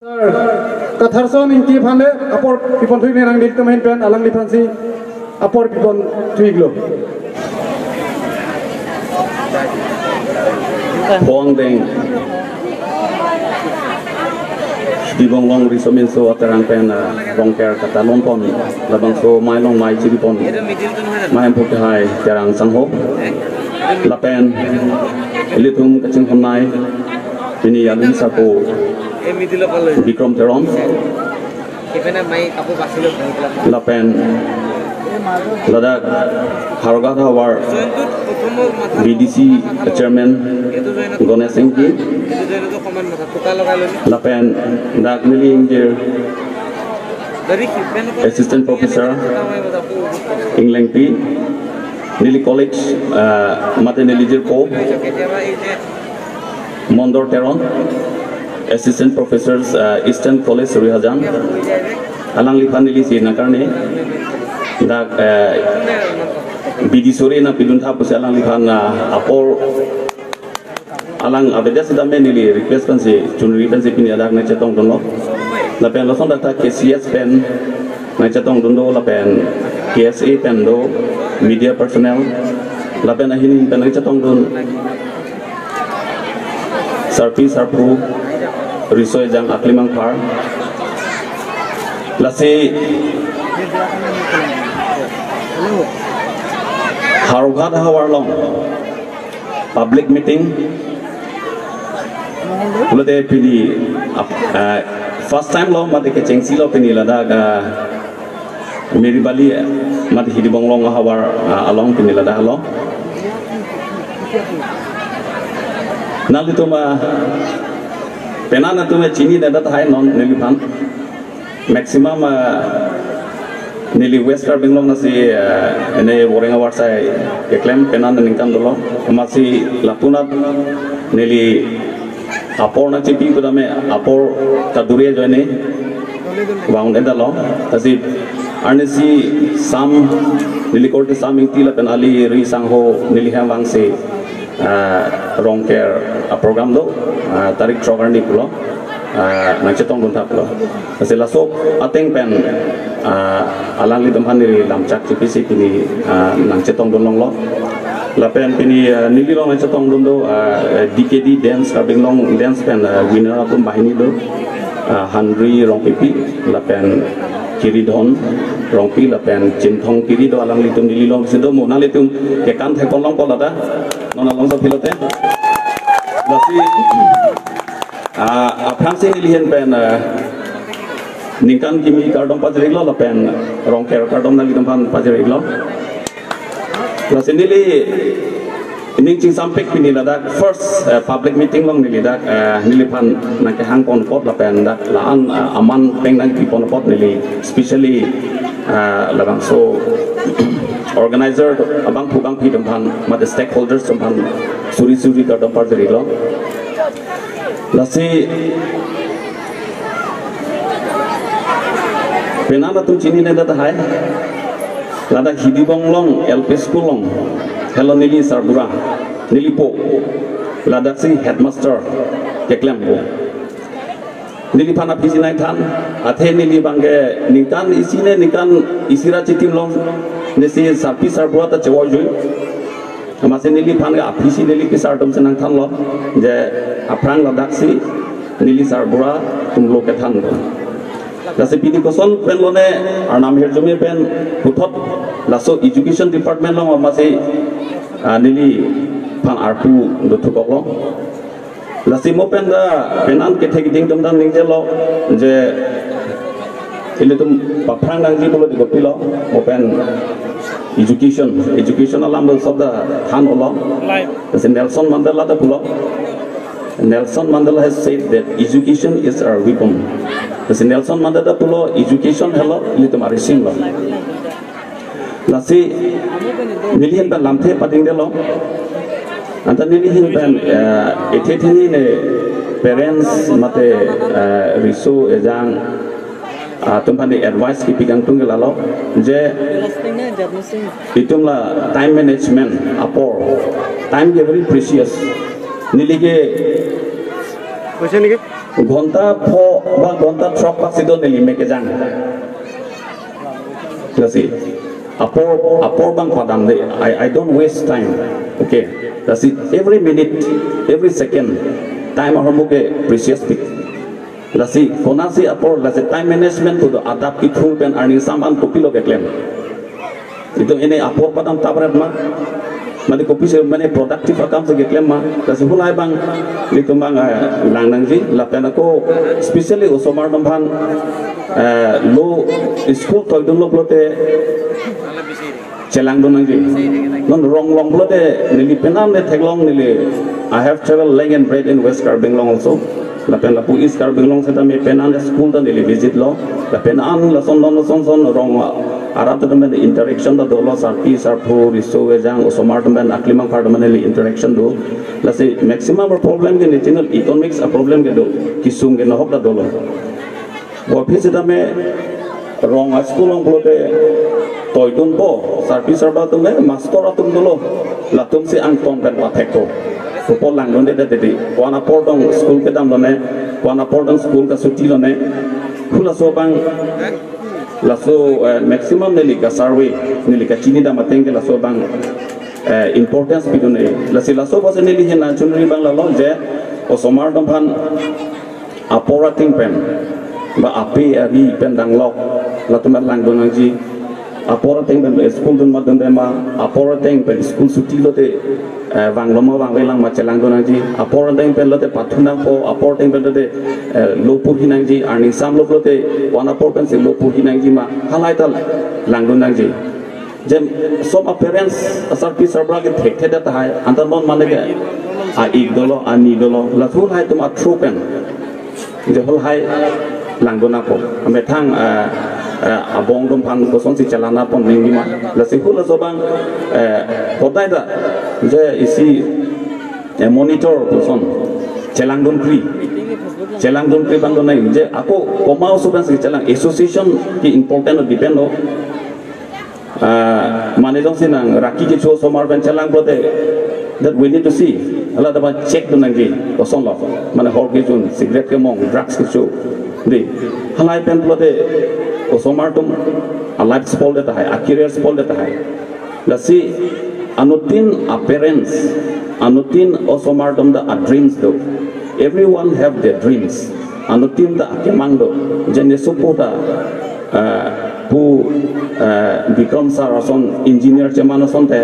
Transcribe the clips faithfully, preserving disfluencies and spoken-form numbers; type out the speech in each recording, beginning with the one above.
Katharson Ingti aphan le apor pipon thuji, nelitum ahin pen alangliphan si apor pipon thuji lo. Pho angdeng Dibonglong Riso Minso Aterang pen, ah, Rongker katalon pon labangso mai long mai chiri pon mai amphu kehai Terang sangho lapen ilitum kachinghon nai pini alun sako Bikram Teron lapen ladak Howraghat havar B D C chairman Ganesh Ingti lapen dak neli ingjir Assistant Professor Inglengpi, neli college, ah, mate neli jirpo Mondor Teron, Assistant Professors, ah, Eastern College Ruihajan. Alangliphan neli si nangkarni dak, eh, bidi sore nangpidun tha pusi alangliphan, ah, apor alang avedet sitame neli request pensi chunri pensi pini ladak nangchetongdunlo. Lapen lason dak ta K C S pen nangchetongdunlo lapen K S A pen do media personnel lapen ahin pen nangchetongdun sarpi sarpo riso ejang aklimang phar. Lasi Howraghat havar along public meeting pulote pini ap-, ah, first time lo mate kechengsi lo pini ladak, ah, Miribali, ah, mate Hidibonglong havar, ah, along pini ladak lo. Nanglitum, ah, penang atum chininedet tahai non neliphan. Maximum, ah, neli West Karbi Anglong nasi, ah, ene Boreng avarsai keklem penang aningkan dolo. Amatsi lapunat neli apor nangchipi pudame apor kadure ajoine vang-un-edetlo. Lasi arnisi Sam, neli korte Sam Ingti lapen ali ri sangho neli hem vangsi, ah, Rongker, ah, program do, ah, tarik throk arni pulo, ah, nangchetongdun thaplo. Lasi laso ateng pen, ah, alanglitum aphan neli lamchak chipisi pini, ah, nangchetongdun longlo. Lapen pini, ah, neli along nangchetongdun do, ah, D K D dance, Karbi Anglong dance pen, ah, winner atum banghini do, ah, Henry Rongpipi lapen Kiridhon Rongpi lapen Chinthong Kiri do, alanglitum neli alongsi do, mo nanglitum kekan thekpon longpo lata non alongsi aphi lote. Lasi, ah, aphrangsi neli ahin pen, ah, ningkan kimi kardom pajir-iklo lapen Rongker kardom nanglitum aphan pajir-iklo. Lasi neli ning chingsampik pini ladak first, eh, public meeting along neli dak, eh, neliphan nangkehang pon apot lapen dak la-an, eh, aman pen nangpi pon apot neli specially, eh, labangso organizer abangphu bangphi atum aphan mate stakeholders atum aphan suri suri kardom pajir-iklo. Lasi penang atum chininedet tahai, ladak Hidibonglong L P School along helo neli sarbura, neli po, ladaksi headmaster keklempo. Neliphan aphisi nangthan, athe neli abangke ningkan isi ne ningkan isi ra chitim longnesi sarpi sarbura ta chevoijui. Amatsi neliphan ke aphisi neli kesar atumsi nangthanlo je aphrang ladaksi neli sarbura atumlo kethan. Lasi pini koson pen lone arnam hirjume pen puthot laso education department along amatsi, ah, neliphan arpu dothukoklo. Lasi mo pen ta penang kethek ding atum ta ningjelo je ilitum paphrang nangji pulo dikopilo, mo pen education, education alam do sob ta than-olo. Lasi Nelson Mandela ta pulo. Nelson Mandela has said that education is our weapon. Lasi Nelson Mandela ta pulo education helo ilitum arisim lo. Lasi neli ahin pen lamthe padingdetlo. Anta neli ahin pen, eh, ethe theni ne parents mate, eh, riso ejang, ah, atum aphan advice kipi kangtung ke lalo je itum la time management apor, time ke very precious. Neli ke Ghonta pho ba ghonta throk pak si do neli mek kejang. Lasi apor, apor abang padam de. I, I don't waste time. Okay. Lasi every minute, every second, time ahormu ke precious pik. Lasi konatsi apor, lasi time management pu do, adap kethur pen arni saman kopilo keklem. Itum ini apor padam tapret ma, mane kopisi mane productive akam si keklem ma. Lasi halahai abang, itum abang, eh, lang nangji, lapen ako specially osomar atum aphan, eh, lo school toidunlo pulote chelangdun nangji. Non rong along pulote neli penang le theklong neli. I have traveled length and breadth in West Karbi Anglong also. Lapen lapu East Karbi Anglong setame penang le school ta neli visit lo. Lapen an lason lason lason son rong arat atum pen interaction ta dolo, sarpi sarpo riso ejang osomar atum pen aklimang phar atum pen neli interaction do. Lasi maximum problem ke national economics a problem ke do, kesung ke nahok ta dolo. Bo aphi setame rong a school along pulote toidunpo, sarpi sarpo atum le, master atum dolo, latum si angton pen pathekpo. Pupo langdunde de dedi. Ko-an apor tong school kedam lone, ko-an apor tong school kasuti lone. Halaso abang, laso, eh, maximum neli ka-survey, neli kachini dam ateng ke laso abang, eh, importance pidunde. Lasi laso apotsi neli hin nangchonri abang lalo je osomar atum aphan apor ateng pen ba ape ari pen danglok, latum pen langdun nangji. Apor ateng pen school dun ma dunde ma, apor ateng pen school suti lote, eh, vanglo ma vangvelang ma chelangdun nangji. Apor ateng pen lote pathu nangpo, apor ateng pen lote, eh, lo purhi nangji, arni sam lo lote ko-an apor pensi lo purhi nangji ma, halahai ta langdun nangji. Je som a parents, asarpi sarbura ke thekthedet tahai, anta non mane ke a-ik dolo, ani dolo, la halahai atum a-through pen je halahai langdun nangpo. Amethang, eh, eh, abong atum aphan kosonsi chelangdun nangpo ningma. Lasi halaso abang, eh, hodai ta je isi, eh, monitor koson chelangdunkri, chelangdunkri abang do nai. Je ako komat oso pensi chelang, association ke important lo, depend lo. Ah, mane jongsi nang raki kecho osomar pen chelang pulote, that we need to see. Hala ta check dun nangji, kosonlo. Mane hor kejun, cigarette kemong, drugs kecho. Di, halahai pen pulote osomar atum a-life spoil det tahai, a-career spoil det tahai. Lasi anuttin a-parents, anuttin osomar atum ta a-dreams do. Everyone have their dreams. Anuttin ta akemang do. Je ne sopo ta, eh, pu, eh, Bikram sir ason engineer cheman asonte,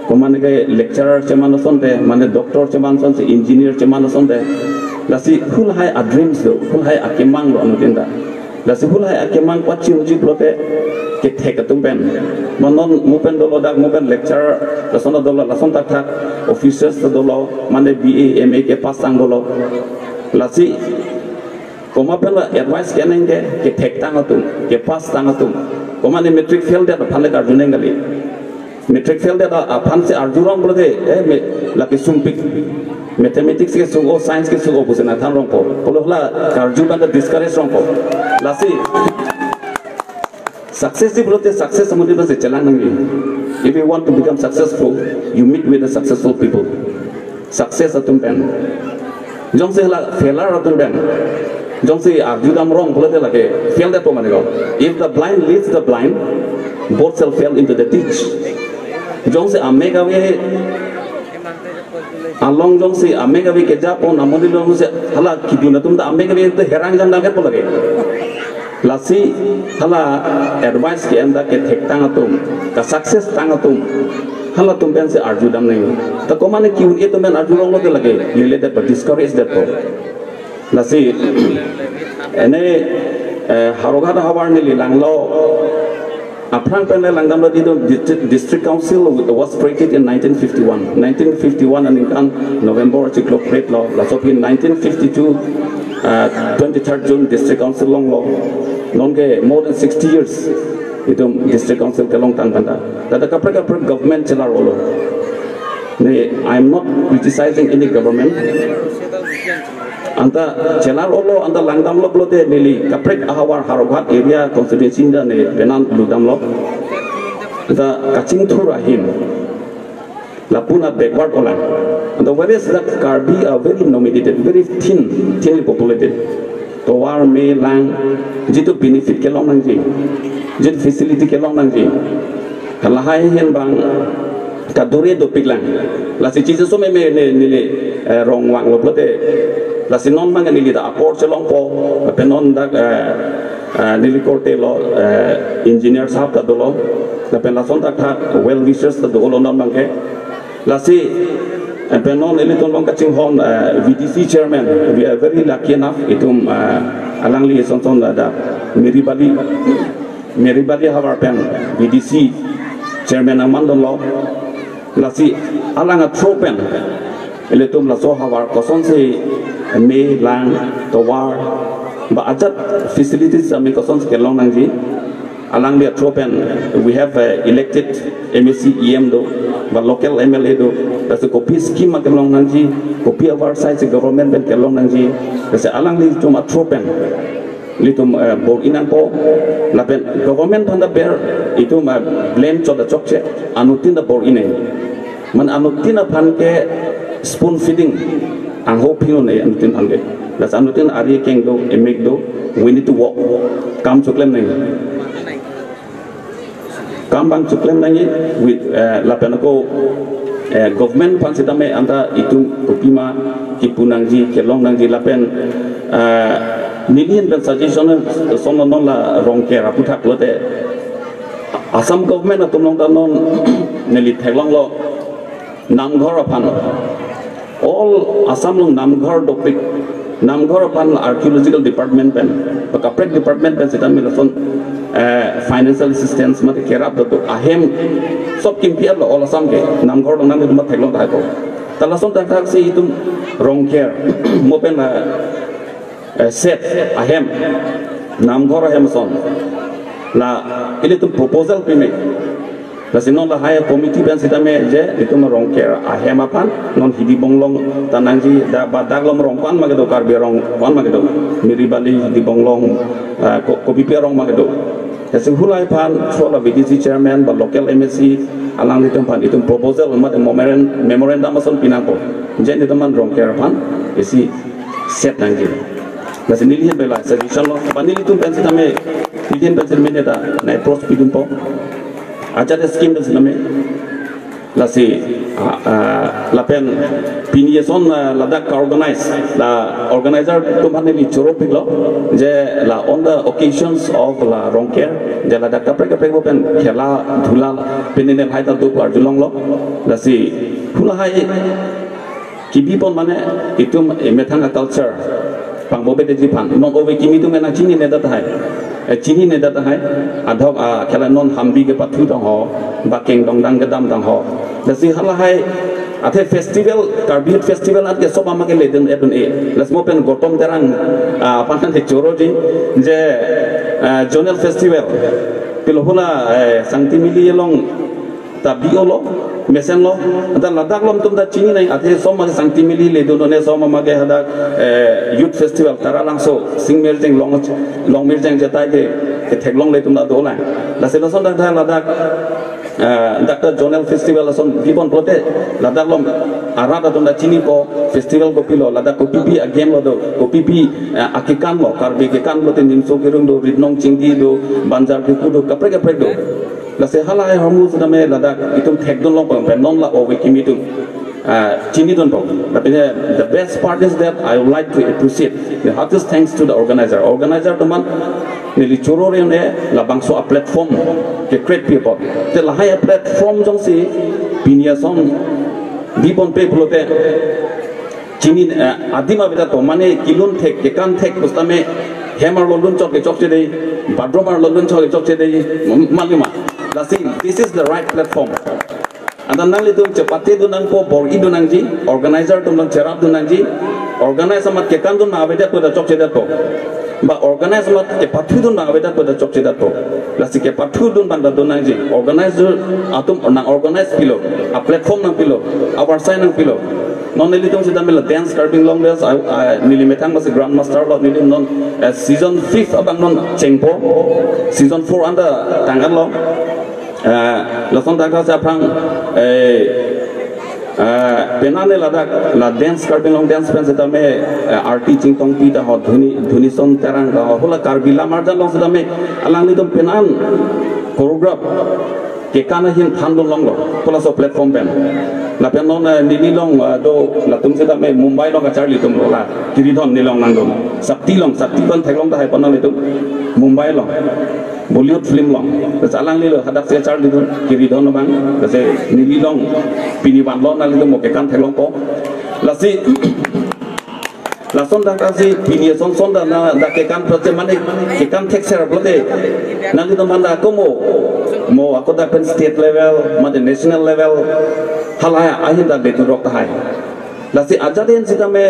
komane ke lecturer cheman asonte, mane doctor cheman asonsi engineer cheman asonte. Lasi halahai a-dreams do, halahai akemang do anuttin ta. Lasi halahai akemang pachunji pulote kethek atum pen. Mane non mo pen dolo, dak mo pen lecturer, lason dolo, lason thakthak officers ta dolo, mane B A, M A kepass tang dolo. Lasi komat pen la advice kenang ke, kethek tang atum, kepass tang atum. Komane matric fail det aphan le karjunang kali. Matric fail det aphansi arjurong pulote, eh, me, lake sumpik. Mathematics kesung-o, science kesung-o pusi nangthan rongpo. Pulo hala karju abang ta discourage rongpo. Lasi success di pulote success amonit pensi chelang nangji. If you want to become successful, you meet with the successful people. Success atum pen. Jongsi hala failure atum pen jongsi arjudam rong pulote lake fail detpo mane ko. If the blind leads the blind, both shall fall into the ditch. Jongsi amek ave along, jongsi amek ave kejapon amonit along, jongsi hala kedun atum ta amek ave te herang jam dam hetpo lake. Lasi hala advice ke-en ta kethek tang atum, ka-success tang atum, halatum pensi arjudam nangji. Ta komane Q and A atum pen arjurong lote lake lile detpo, discourage detpo. Lasi ene, eh, Howraghat ahavar neli langlo. Aphrang pen le langdamlo di do, District, District Council was created in nineteen fifty-one. Nineteen fifty-one aningkan November chiklo kretlo, laso aphi nineteen fifty-two, uh, twenty-third June District Council longlo. Non ke more than sixty years itum District Council kelongtang pen ta. Tata kaprek kaprek government chelar-olo. Ne, I am not criticizing any government. Anta chelar-olo, anta langdamlo pulote neli kaprek ahavar Howraghat area constituency ta ne penan ludamlo. Anta kachingthur ahin. Lapu na backward olang. And the various that Karbi are very nominated, very thin, thinly populated. Tovar, me, lang, jitu benefit kelong nangji, jitu facility kelong nangji, halahai ahin bang kadure dopik lang. Lasi chisi so meme ne neli, eh, rong vanglo pulote, lasi non bang neli ta apor chelongpo, lapen non dak, eh, eh, neli korte lo, eh, engineer sahab ta dolo, lapen lason dak ha well wishers ta dolo non bang ke. Lasi, eh, pen non ilitum along kachinghon, eh, V D C chairman, we are very lucky enough, itum, eh, alangli son son ada Miribali, Miribali havar pen V D C chairman aman dolo. Lasi alang a-through pen ilitum laso havar kosonsi me, lang, tovar, ba ajat facilities ami kosonsi kelong nangji. Alangli a-through pen we have, uh, elected M A C, E M do, ba local M L A do, lasi kopi scheme ma kelong nangji, kopi avarsai si government pen kelong nangji, lasi alanglitum a-through pen ilitum, uh, bor-i nangpo, lapen government aphan ta ber itum, uh, blame chot ta chokche, anuttin ta bor-i nang. Mane anuttin aphan ke spoon feeding, angho phingnei anuttin aphan ke. Lasi anuttin ari keng do, emek do, we need to work. Kam choklem nangji. Kam bang choklem nangji, with, eh, lapen ako, eh, government aphan sitame anta itum kopima kipu nangji, kelong nangji lapen, eh, neli ahin pen suggestion, son non la Rongker aputhak pulote, Assam government atum along ta non neli theklonglo, namghor aphan. All Assam along namghor dopik, namghor aphan archaeological department pen, ba kaprek department pen sitame lason, eh, financial assistance mate kerap do ahem sob kimpi-etlo all Assam ke, namghor along nangtum theklong tahai ko. Ta lason thakthak si itum Rongker mo pen la, eh, set ahem, namghor ahem ason la ilitum proposal pime. Lasi non lahai committee pen sitame je itum Rongker ahem aphan non Hidi Bonglong ta nangji, dak ba dak along rong ko-an ma kedo, Karbi arong ko-an ma kedo, Miribali, Hidi Bonglong, eh, ko-, kopipi arong ma kedo. Lasi halahai aphan so la V D C chairman ba local M A C alanglitum aphan itum proposal mate memorandum, memorandum ason pinangpo. Je itum an Rongker aphan isi set nangji. Lasi neli ahin pen la suggestion lo, ba nelitum pen sitame, neli ahin pen sitame ne ta, na approach pidunpo. Ajat scheme pen sitame. Lasi, ah, ah, lapen pini ason, ah, ladak ka-organize, la organizer atum aphan neli choro piklo, je la on the occasions of la Rongker, je ladak kaprek kaprek pen khela dhula pini ne bhai ta do arjulonglo. Lasi halahai kibipon mane itum, eh, methang a-culture pangbobe detji aphan. Non ove kimi atum ena chinine det tahai. Eh, chinine det tahai. Adhok, ah, khela non hambi kepathu tangho, ba keng dongdang kedam tangho. Lasi halahai athe festival, Karbi Youth Festival at ke sob ama ke ledun edun e. Lasi mo pen Gautam Terang, ah, aphan neli choroji, je, ah, zonal festival pilo hala, eh, Sangtimili along ta bi-olo, mesenlo, anta ladak along itum ta chinine, athe sob ama ke Sangtimili ledun, ne sob ama ke hadak, eh, youth festival Taralangso, Singmirjeng, Long, Longmirjeng jetai ke, ketheklongle itum ta dolang. Lasi lason dak ta ladak, eh, dak ta zonal festival ason bipon pulote, ladak along arat atum ta chinipo, festival kopilo, ladak kopipi a-game lo do, kopipi, eh, akekan lo, Karbi kekan pulote Nimso Kerung do, Ritnong Chingki do, Banjar Kuku do, kaprek kaprek do. Lasi halahai ahormu sitame ladak itum thekdun longpo pen non la ove kimi atum, ah, chinidunpo. Lapen the best part is that I would like to appreciate the heartiest thanks to the organizer. Organizer atum aphan neli choro re-un-e, labangso a-platform ke-create pi apot. Te lahai a-platform jongsi pini ason bipon pe pulote, chini, eh, adim avedetpo, mane kelun thek, kekan thek pusitame hem arlo lun chot ke chokche dei, bathroom arlo lun chot ke chokche dei, m-, malima. Lasi, this is the right platform. Anta nanglitum chepatedun nangpo, bor-idun nangji, organizer atum along cherapdun nangji, organize amat kekandun ma avedetpo ta chokchedetpo. Ba organize amat kepathudun ma avedetpo ta chokchedetpo. Lasi kepathudun abang ta dun nangji. Organizer atum nang-organize pilo, a-platform nangpilo, avarsai nangpilo. Non nelitum sitame la Dance Karbi Anglong Dance, a, a, neli methang masi Grandmaster lo, neli non, eh, season five abang non chengpo, season four anta tangkatlo. Eh, lason tangka si aphrang, eh, Eh, penang ne ladak la dance, Karbi Anglong dance pen setame, eh, Arti Chingtongpi ta ho, Dhuni, Dhunison Terang ta ho, hala Karbi Lammarjan along setame alanglitum penang choreograph kekan ahin thandun longlo, hala laso platform pen. Lapen non, eh, neli along, eh, do latum setame Mumbai along kacharli atum lo la, Kiridon neli along nangdun. Sakti along, Sakti pen theklong tahai pon nanglitum Mumbai along. Bollywood film along. Lasi alanglilo hadak si charli atum, Kiridon abang. Lasi neli along pini vanlo nanglitum mo kekan theklongpo. Lasi lason dak si pini son son dak na dak kekan pulote mane kekan thekser pulote nanglitum aphan dak ako mo, mo ako dak pen state level, mate national level, halahai ahin dak beturok tahai. Lasi ajat ahin setame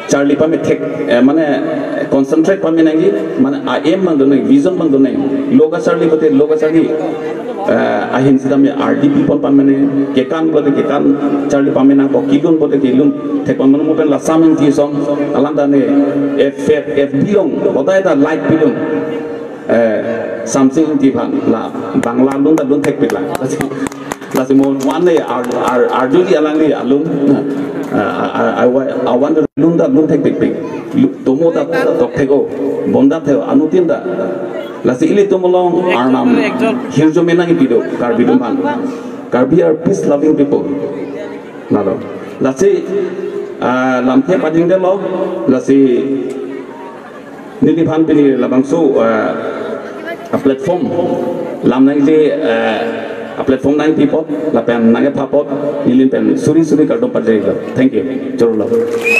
charli pame thek, eh, mane concentrate pame nangji, mane aim abang do nangji, vision abang do nangji. Lo kacharli pulote lo kacharli, eh, ahin setame R D P pon pame nangji, kekan pulote kekan charli pame nangpo, kelun pulote kelun thek pame nangpo. Mo pen la Sam Ingti ason, alang ta ne F, F, F B along, hodai ta like pidun. Eh, Samsing Ingti aphan la Bangla lun ta lun thekpik la. Lasi, lasi mo one day ar, ar, arjuji alangli alun. Eh, I, I, I wa-, I want to lun ta lun thekpikpik. Lu-, tomo ta tokthek-o, bonda thek-o, anuttin ta. Lasi ilitum along arnam hirjume nangji pidun, Karbi atum aphan. Karbi are peace loving people. Lalo. Lasi, ah, lamthe padingdetlo, lasi neliphan pini labangso, eh, a platform lam nangji, eh, a platform nangpi apot, lapen nangkepha apot, neli pen suri suri kardom pajirlo. Thank you. Chorolo.